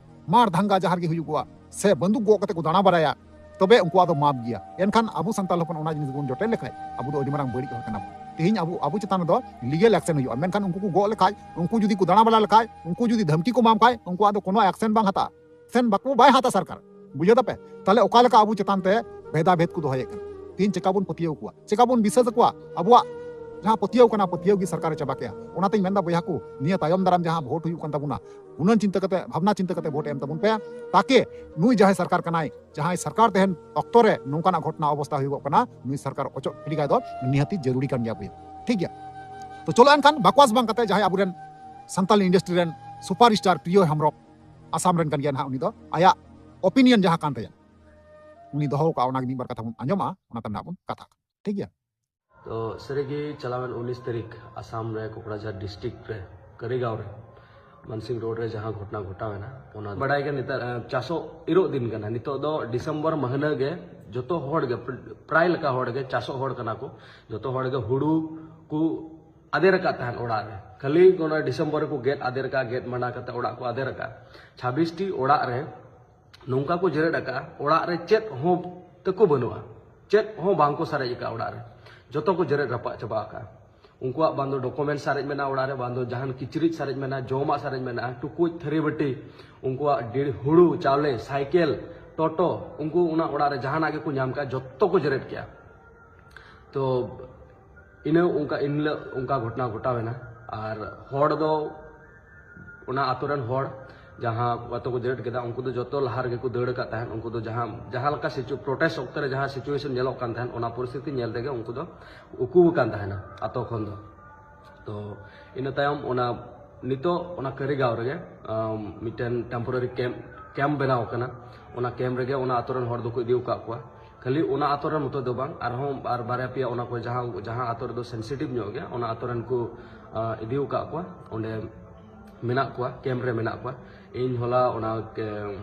ᱢᱟᱨ ᱫᱷᱟᱝᱜᱟ ᱡᱟᱦᱟᱸ ᱨᱮᱜᱮ ᱦᱩᱭᱩᱜᱚᱜᱼᱟ, ᱥᱮ ᱵᱟᱱᱫᱩᱠ ᱜᱚᱜ ᱠᱟᱛᱮ ᱠᱚ ᱫᱟᱬᱟ ᱵᱟᱲᱟᱭᱟ, ᱛᱚᱵᱮ ᱩᱱᱠᱩᱣᱟᱜ ᱫᱚ ᱢᱟᱯ ᱜᱮᱭᱟ᱾ ᱮᱱᱠᱷᱟᱱ ᱟᱵᱚ ᱥᱟᱱᱛᱟᱲ ᱦᱚᱯᱚᱱ ᱚᱱᱟ ᱡᱤᱱᱤᱥ ᱵᱚᱱ ᱡᱚᱴᱮᱫ ᱞᱮᱠᱷᱟᱡ, ᱟᱵᱚ ᱫᱚ ᱟᱹᱰᱤ ᱢᱟᱨᱟᱝ ᱵᱟᱹᱲᱤᱡ ᱦᱚᱲ ᱠᱟᱱᱟ ᱵᱚᱱ᱾ ᱛᱮᱦᱮᱧ ᱟᱵᱚ, ᱟᱵᱚ ᱪᱮᱛᱟᱱ ᱨᱮᱫᱚ legal action ᱦᱩᱭᱩᱜᱼᱟ, ᱢᱮᱱᱠᱷᱟᱱ ᱩᱱᱠᱩ ᱠᱚ ᱜᱚᱜ ᱞᱮᱠᱷᱟᱡ, ᱩᱱᱠᱩ ᱡᱩᱫᱤ ᱠᱚ ᱫᱟᱬᱟ ᱵᱟᱲᱟ ᱞᱮᱠᱷᱟᱡ, ᱩᱱᱠᱩ ᱡᱩᱫᱤ ᱫᱷᱟᱢᱠᱤ ᱠᱚ ᱮᱢᱟᱢ ᱠᱷᱟᱡ, ᱩᱱᱠᱩᱣᱟᱜ ᱫᱚ ᱠᱳᱱᱳ action ᱵᱟᱝ ᱦᱟᱛᱟᱜᱼᱟ᱾ Action ᱵᱟᱠᱚ, ᱵᱟᱭ ᱦᱟᱛᱟ ᱥᱚᱨᱠᱟᱨ᱾ ᱵᱩᱡᱷᱟᱹᱣ ᱫᱟᱯᱮ? ᱛᱟᱦᱞᱮ ᱚᱠᱟ ᱞᱮᱠᱟ ᱟᱵᱚ ᱪᱮᱛᱟᱱ ᱛᱮ ᱵᱷᱮᱫᱟ ᱵᱷᱮᱫ ᱠᱚ ᱫᱚᱦᱚᱭᱮᱫ ᱠᱟᱱᱟ᱾ ᱛᱤᱦᱤᱧ ᱪᱮᱠᱟ ᱵᱚᱱ ᱯᱟᱹᱛᱭᱟᱹᱣ ᱠᱚᱣᱟ, ᱪᱮᱠᱟ ᱵᱚᱱ ᱵᱤᱥᱟᱹᱥ ᱟᱠᱚᱣᱟ? ᱟᱵᱚᱣᱟᱜ ᱡᱟᱦᱟᱸ ᱯᱟᱹᱛᱭᱟᱹᱣ ᱠᱟᱱᱟ, ᱯᱟᱹᱛᱭᱟᱹᱣ ᱜᱮ ᱥᱚᱨᱠᱟᱨᱮ ᱪᱟᱵᱟ ᱠᱮᱜᱼᱟ᱾ ᱚᱱᱟᱛᱮᱧ ᱢᱮᱱᱫᱟ ᱵᱚᱭᱦᱟ ᱠᱚ, ᱱᱤᱭᱟᱹ ᱛᱟᱭᱚᱢ ᱫᱟᱨᱟᱢ ᱡᱟᱦᱟᱸ ᱵᱷᱳᱴ ᱦᱩᱭᱩᱜ ᱠᱟᱱ ᱛᱟᱵᱚᱱᱟ, ᱜᱩᱱᱟᱹᱱ ᱪᱤᱱᱛᱟᱹ ᱠᱟᱛᱮ, ᱵᱷᱟᱵᱽᱱᱟ ᱪᱤᱱᱛᱟᱹ ᱠᱟᱛᱮ ᱵᱷᱳᱴ ᱮᱢ ᱛᱟᱵᱚᱱ ᱯᱮ, ᱛᱟᱠᱮ ᱱᱩᱭ ᱡᱟᱦᱟᱸᱭ ᱥᱚᱨᱠᱟᱨ ᱠᱟᱱᱟᱭ, ᱡᱟᱦᱟᱸᱭ ᱥᱚᱨᱠᱟᱨ ᱛᱟᱦᱮᱱ ᱚᱠᱛᱚ ᱨᱮ ᱱᱚᱝᱠᱟᱱᱟᱜ ᱜᱷᱚᱴᱚᱱᱟ ᱚᱵᱚᱥᱛᱟ ᱦᱩᱭᱩᱜᱚᱜ ᱠᱟᱱᱟ, ᱱᱩᱭ ᱥᱚᱨᱠᱟᱨ ᱚᱪᱚᱜ ᱜᱤᱰᱤ ᱠᱟᱭ ᱫᱚ ᱱᱤᱦᱟᱹᱛᱤ ᱡᱟᱹᱨᱩᱲᱤ ᱠᱟᱱ ᱜᱮᱭᱟ ᱵᱚᱭᱦᱟ, ᱴᱷᱤᱠ ᱜᱮᱭᱟ? ᱛᱚ ᱪᱚᱞᱚ ᱮᱱᱠᱷᱟᱱ ᱵᱟᱠᱣᱟᱥ ᱵᱟᱝ ᱠᱟᱛᱮ ᱡᱟᱦᱟᱸᱭ ᱟᱵᱚᱨᱮᱱ ᱥᱟᱱᱛᱟᱞᱤ industry ᱨᱮᱱ superstar ᱯᱨᱤᱭᱚ ᱦᱮᱢᱵᱨᱚᱢ, ᱟᱥᱟᱢ ᱨᱮᱱ ᱠᱟᱱ ᱜᱮᱭᱟ ᱱᱟᱦᱟᱜ, ᱩᱱᱤ ᱫᱚ ᱟᱭᱟᱜ opinion ᱡᱟᱦᱟᱸ ᱠᱟᱱ ᱛᱟᱭᱟ, ᱩᱱᱤ ᱫᱚᱦᱚ ᱠᱟᱜᱼᱟ, ᱚᱱᱟᱜᱮ ᱢᱤᱫ ᱵᱟᱨ ᱠᱟᱛᱷᱟ ᱵᱚᱱ ᱟᱸᱡᱚᱢᱟ, ᱚᱱᱟ ᱛᱟᱭᱚᱢ ᱱᱟᱦᱟᱜ ᱵᱚᱱ ᱠᱟᱛᱷᱟ, ᱴᱷᱤᱠ ᱜᱮᱭᱟ? ᱛᱚ ᱥᱟᱹᱨᱤᱜᱮ ᱪᱟᱞᱟᱣᱮᱱ ᱩᱱᱤᱥ ᱛᱟᱹᱨᱤᱠᱷ ᱟᱥᱟᱢ ᱨᱮ ᱠᱳᱠᱲᱟᱡᱷᱟᱨ district ᱨᱮ ᱠᱟᱹᱨᱤᱜᱟᱸᱣ ᱨᱮ ᱢᱟᱱᱥᱤᱝ road ᱨᱮ ᱡᱟᱦᱟᱸ ᱜᱷᱚᱴᱚᱱᱟ ᱜᱷᱚᱴᱟᱣᱮᱱᱟ, ᱚᱱᱟ ᱵᱟᱰᱟᱭ ᱜᱮ ᱱᱮᱛᱟᱨ, ᱟᱸ, ᱪᱟᱥᱚᱜ ᱤᱨᱚᱜ ᱫᱤᱱ ᱠᱟᱱᱟ᱾ ᱱᱤᱛᱚᱜ ᱫᱚ ᱰᱤᱥᱮᱢᱵᱚᱨ ᱢᱟᱹᱦᱱᱟᱹ ᱜᱮ ᱡᱚᱛᱚ ᱦᱚᱲ ᱜᱮ, ᱯᱨ-, ᱯᱨᱟᱭ ᱞᱮᱠᱟ ᱦᱚᱲ ᱜᱮ ᱪᱟᱥᱚᱜ ᱦᱚᱲ ᱠᱟᱱᱟ ᱠᱚ᱾ ᱡᱚᱛᱚ ᱦᱚᱲ ᱜᱮ ᱦᱩᱲᱩ ᱠᱚ ᱟᱫᱮᱨ ᱟᱠᱟᱫ ᱛᱟᱦᱮᱸᱫ ᱚᱲᱟᱜ ᱨᱮ᱾ ᱠᱷᱟᱹᱞᱤ ᱚᱱᱟ ᱰᱤᱥᱮᱢᱵᱚᱨ ᱨᱮᱠᱚ ᱜᱮᱫ ᱟᱫᱮᱨ ᱟᱠᱟᱫ, ᱜᱮᱫ ᱢᱟᱸᱰᱟ ᱠᱟᱛᱮ ᱚᱲᱟᱜ ᱠᱚ ᱟᱫᱮᱨ ᱟᱠᱟᱫ᱾ ᱪᱷᱟᱵᱵᱤᱥ ᱴᱤ ᱚᱲᱟᱜ ᱨᱮ ᱱᱚᱝᱠᱟ ᱠᱚ ᱡᱮᱨᱮᱫ ᱟᱠᱟᱫᱼᱟ, ᱚᱲᱟᱜ ᱨᱮ ᱪᱮᱫ ᱦᱚᱸ ᱛᱟᱠᱚ ᱵᱟᱹᱱᱩᱜᱼᱟ, ᱪᱮᱫ ᱦᱚᱸ ᱵᱟᱝ ᱠᱚ ᱥᱟᱨᱮᱡ ᱟᱠᱟᱫᱼᱟ ᱚᱲᱟᱜ ᱨᱮ᱾ ᱡᱚᱛᱚ ᱠᱚ ᱡᱮᱨᱮᱫ ᱨᱟᱯᱟᱜ ᱪᱟᱵᱟ ᱟᱠᱟᱫᱼᱟ᱾ ᱩᱱᱠᱩᱣᱟᱜ ᱵᱟᱝ ᱫᱚ document ᱥᱟᱨᱮᱡ ᱢᱮᱱᱟᱜᱼᱟ ᱚᱲᱟᱜ ᱨᱮ, ᱵᱟᱝ ᱫᱚ ᱡᱟᱦᱟᱱ ᱠᱤᱪᱨᱤᱡ ᱥᱟᱨᱮᱡ ᱢᱮᱱᱟᱜᱼᱟ, ᱡᱚᱢᱟᱜ ᱥᱟᱨᱮᱡ ᱢᱮᱱᱟᱜᱼᱟ, ᱴᱩᱠᱩᱡ, ᱛᱷᱟᱹᱨᱤ, ᱵᱟᱹᱴᱤ, ᱩᱱᱠᱩᱣᱟᱜ ᱰᱤᱲ-, ᱦᱩᱲᱩ, ᱪᱟᱣᱞᱮ, ᱥᱟᱭᱠᱮᱞ, ᱴᱳᱴᱳ, ᱩᱱᱠᱩ ᱚᱱᱟ ᱚᱲᱟᱜ ᱨᱮ ᱡᱟᱦᱟᱱᱟᱜ ᱜᱮᱠᱚ ᱧᱟᱢ ᱠᱟᱜᱼᱟ, ᱡᱚᱛᱚ ᱠᱚ ᱡᱮᱨᱮᱫ ᱠᱮᱜᱼᱟ᱾ ᱛᱚ ᱤᱱᱟᱹ ᱚᱱᱠᱟ, ᱮᱱ ᱦᱤᱞᱳᱜ ᱚᱱᱠᱟ ᱜᱷᱚᱴᱚᱱᱟ ᱜᱷᱚᱴᱟᱣ ᱮᱱᱟ᱾ ᱟᱨ ᱦᱚᱲ ᱫᱚ, ᱚᱱᱟ ᱟᱛᱳ ᱨᱮᱱ ᱦᱚᱲ ᱡᱟᱦᱟᱸ ᱟᱛᱳ ᱠᱚ ᱡᱮᱨᱮᱫ ᱠᱮᱫᱟ, ᱩᱱᱠᱩ ᱫᱚ ᱡᱚᱛᱚ ᱞᱟᱦᱟ ᱨᱮᱜᱮ ᱠᱚ ᱫᱟᱹᱲ ᱟᱠᱟᱫ ᱛᱟᱦᱮᱸᱫ᱾ ᱩᱱᱠᱩ ᱫᱚ ᱡᱟᱦᱟᱸ, ᱡᱟᱦᱟᱸ ᱞᱮᱠᱟ situ-, protest ᱚᱠᱛᱮ ᱨᱮ ᱡᱟᱦᱟᱸ situation ᱧᱮᱞᱚᱜ ᱠᱟᱱ ᱛᱟᱦᱮᱸᱫ, ᱚᱱᱟ ᱯᱚᱨᱤᱥᱛᱷᱤᱛᱤ ᱧᱮᱞ ᱛᱮᱜᱮ ᱩᱱᱠᱩ ᱫᱚ ᱩᱠᱩ ᱟᱠᱟᱱ ᱛᱟᱦᱮᱱᱟ ᱟᱛᱳ ᱠᱷᱚᱱ ᱫᱚ᱾ ᱛᱚ ᱤᱱᱟᱹ ᱛᱟᱭᱚᱢ ᱚᱱᱟ ᱱᱤᱛᱚᱜ ᱚᱱᱟ ᱠᱟᱹᱨᱤᱜᱟᱸᱣ ᱨᱮᱜᱮ, ᱟᱢ, ᱢᱤᱫᱴᱮᱱ temporary camp, camp ᱵᱮᱱᱟᱣ ᱟᱠᱟᱱᱟ᱾ ᱚᱱᱟ camp ᱨᱮᱜᱮ ᱚᱱᱟ ᱟᱛᱳ ᱨᱮᱱ ᱦᱚᱲ ᱫᱚᱠᱚ ᱤᱫᱤ ᱟᱠᱟᱫ ᱠᱚᱣᱟ᱾ ᱠᱷᱟᱹᱞᱤ ᱚᱱᱟ ᱟᱛᱳ ᱨᱮᱱ ᱢᱚᱛᱚ ᱫᱚ ᱵᱟᱝ, ᱟᱨᱦᱚᱸ ᱟᱨ ᱵᱟᱨᱭᱟ ᱯᱮᱭᱟ ᱚᱱᱟ ᱠᱚ ᱡᱟᱦᱟᱸ, ᱡᱟᱦᱟᱸ ᱟᱛᱳ ᱨᱮᱫᱚ sensitive ᱧᱚᱜ ᱜᱮᱭᱟ, ᱚᱱᱟ ᱟᱛᱳ ᱨᱮᱱ ᱠᱚ, ᱟ, ᱤᱫᱤ ᱟᱠᱟᱫ ᱠᱚᱣᱟ, ᱚᱸᱰᱮ ᱢᱮᱱᱟᱜ ᱠᱚᱣᱟ, camp ᱨᱮ ᱢᱮᱱᱟᱜ ᱠᱚᱣᱟ᱾ ᱤᱧ ᱦᱚᱞᱟ ᱚᱱᱟ ᱠᱮ-,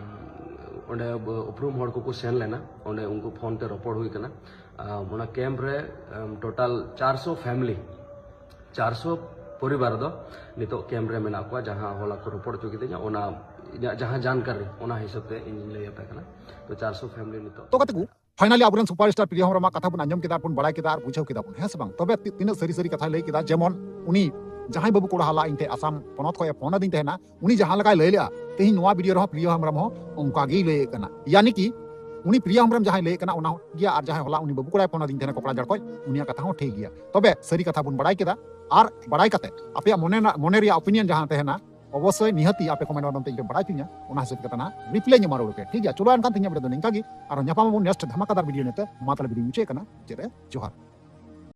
ᱚᱸᱰᱮ ᱩᱯᱨᱩᱢ ᱦᱚᱲ ᱠᱚᱠᱚ ᱥᱮᱱ ᱞᱮᱱᱟ, ᱚᱸᱰᱮ ᱩᱱᱠᱩ phone ᱛᱮ ᱨᱚᱯᱚᱲ ᱦᱩᱭ ᱠᱟᱱᱟ᱾ ᱟ, ᱚᱱᱟ camp ᱨᱮ, ᱟᱢ, total ᱪᱟᱨᱥᱚ family, ᱪᱟᱨᱥᱚ ᱯᱚᱨᱤᱵᱟᱨ ᱫᱚ ᱱᱤᱛᱚᱜ camp ᱨᱮ ᱢᱮᱱᱟᱜ ᱠᱚᱣᱟ, ᱡᱟᱦᱟᱸ ᱦᱚᱞᱟ ᱠᱚ ᱨᱚᱯᱚᱲ ᱦᱚᱪᱚ ᱠᱤᱫᱤᱧᱟ, ᱚᱱᱟ ᱤᱧᱟᱹᱜ ᱡᱟᱦᱟᱸ ᱡᱟᱱᱠᱟᱨᱤ, ᱚᱱᱟ ᱦᱤᱥᱟᱹᱵ ᱛᱮ ᱤᱧᱤᱧ ᱞᱟᱹᱭ ᱟᱯᱮ ᱠᱟᱱᱟ᱾ ᱛᱚ ᱪᱟᱨᱥᱚ family ᱱᱤᱛᱚᱜ᱾ ᱛᱚ ᱜᱟᱛᱮ ᱠᱚ, finally ᱟᱵᱚᱨᱮᱱ superstar ᱯᱨᱤᱭᱚ ᱦᱮᱢᱵᱨᱚᱢᱟᱜ ᱠᱟᱛᱷᱟ ᱵᱚᱱ ᱟᱸᱡᱚᱢ ᱠᱮᱫᱟ, ᱟᱨ ᱵᱚᱱ ᱵᱟᱲᱟᱭ ᱠᱮᱫᱟ, ᱟᱨ ᱵᱩᱡᱷᱟᱹᱣ ᱠᱮᱫᱟ ᱵᱚᱱ, ᱦᱮᱸ ᱥᱮ ᱵᱟᱝ? ᱛᱚᱵᱮ ᱛᱤ-, ᱛᱤᱱᱟᱹᱜ ᱥᱟᱹᱨᱤ ᱥᱟᱹᱨᱤ ᱠᱟᱛᱷᱟᱭ ᱞᱟᱹᱭ ᱠᱮᱫᱟ, ᱡᱮᱢᱚᱱ ᱩᱱᱤ ᱡᱟᱦᱟᱸᱭ ᱵᱟᱹᱵᱩ ᱠᱚᱲᱟ ᱦᱟᱞᱟ ᱤᱧ ᱴᱷᱮᱱ ᱟᱥᱟᱢ ᱯᱚᱱᱚᱛ ᱠᱷᱚᱱ ᱮ ᱯᱷᱳᱱ ᱟᱹᱫᱤᱧ ᱛᱟᱦᱮᱱᱟ, ᱩᱱᱤ ᱡᱟᱦᱟᱸ ᱞᱮᱠᱟᱭ ᱞᱟᱹᱭ ᱞᱮᱜᱼᱟ, ᱛᱮᱦᱮᱧ ᱱᱚᱣᱟ video ᱨᱮᱦᱚᱸ ᱯᱨᱤᱭᱚ ᱦᱮᱢᱵᱨᱚᱢ ᱦᱚᱸ ᱚᱱᱠᱟ ᱜᱮᱭ ᱞᱟᱹᱭᱮᱫ ᱠᱟᱱᱟ᱾ ᱭᱟᱱᱤ ᱠᱤ ᱩᱱᱤ ᱯᱨᱤᱭᱟ ᱦᱮᱢᱵᱨᱚᱢ ᱡᱟᱦᱟᱸᱭ ᱞᱟᱹᱭ ᱠᱟᱱᱟ ᱚᱱᱟ ᱦᱚᱸ ᱴᱷᱤᱠ ᱜᱮᱭᱟ, ᱟᱨ ᱡᱟᱦᱟᱸᱭ ᱦᱚᱞᱟ ᱩᱱᱤ ᱵᱟᱹᱵᱩ ᱠᱚᱲᱟᱭ ᱯᱷᱳᱱ ᱟᱫᱤᱧ ᱛᱟᱦᱮᱱᱟ ᱠᱚᱠᱲᱟ ᱡᱟᱲ ᱠᱷᱚᱡ, ᱩᱱᱤᱭᱟᱜ ᱠᱟᱛᱷᱟ ᱦᱚᱸ ᱴᱷᱤᱠ ᱜᱮᱭᱟ᱾ ᱛᱚᱵᱮ ᱥᱟᱹᱨᱤ ᱠᱟᱛᱷᱟ ᱵᱚᱱ ᱵᱟᱲᱟᱭ ᱠᱮᱫᱟ, ᱟᱨ ᱵᱟᱲᱟᱭ ᱠᱟᱛᱮ ᱟᱯᱮᱭᱟᱜ ᱢᱚᱱᱮ ᱨᱮᱱᱟᱜ, ᱢᱚᱱᱮ ᱨᱮᱭᱟᱜ ᱚᱯᱤᱱᱤᱭᱚᱱ ᱡᱟᱦᱟᱸ ᱛᱟᱦᱮᱱᱟ, ᱚᱵᱚᱥᱥᱳᱭ ᱱᱤᱦᱟᱹᱛᱤ ᱟᱯᱮ ᱠᱚᱢᱮᱱᱴ ᱢᱟᱫᱽᱫᱷᱚᱢ ᱛᱮ ᱤᱧ ᱯᱮ ᱵᱟᱲᱟᱭ ᱦᱚᱪᱚᱧᱟ, ᱚᱱᱟ ᱦᱤᱥᱟᱹᱵ ᱠᱟᱛᱮ ᱱᱟᱦᱟᱜ ᱨᱤᱯᱞᱟᱭ ᱤᱧ ᱮᱢᱟ ᱨᱩᱣᱟᱹᱲ ᱯᱮ, ᱴᱷᱤᱠ ᱜᱮᱭᱟ? ᱪᱚᱞᱚ ᱮᱱᱠᱷᱟᱱ ᱛᱮᱦᱮᱧᱟᱜ ᱵᱷᱤᱰᱤᱭᱳ ᱫᱚ ᱱᱤᱝᱠᱟ ᱜᱮ, ᱟᱨᱦᱚᱸ ᱧᱟᱯᱟᱢ ᱟᱵᱚᱱ ᱱᱮᱠᱥᱴ ᱫᱷᱟᱢᱟᱠᱟᱫᱟᱨ ᱵᱷᱤᱰᱤᱭᱳ ᱧᱮᱞᱛᱮ᱾ ᱢᱟ ᱛᱟᱦᱞᱮ ᱵᱷᱤᱰᱤᱭᱳ ᱢᱩᱪᱟᱹᱫ ᱠᱟᱱᱟ, ᱪᱮᱫ ᱨᱮ ᱡᱚᱦᱟᱨ᱾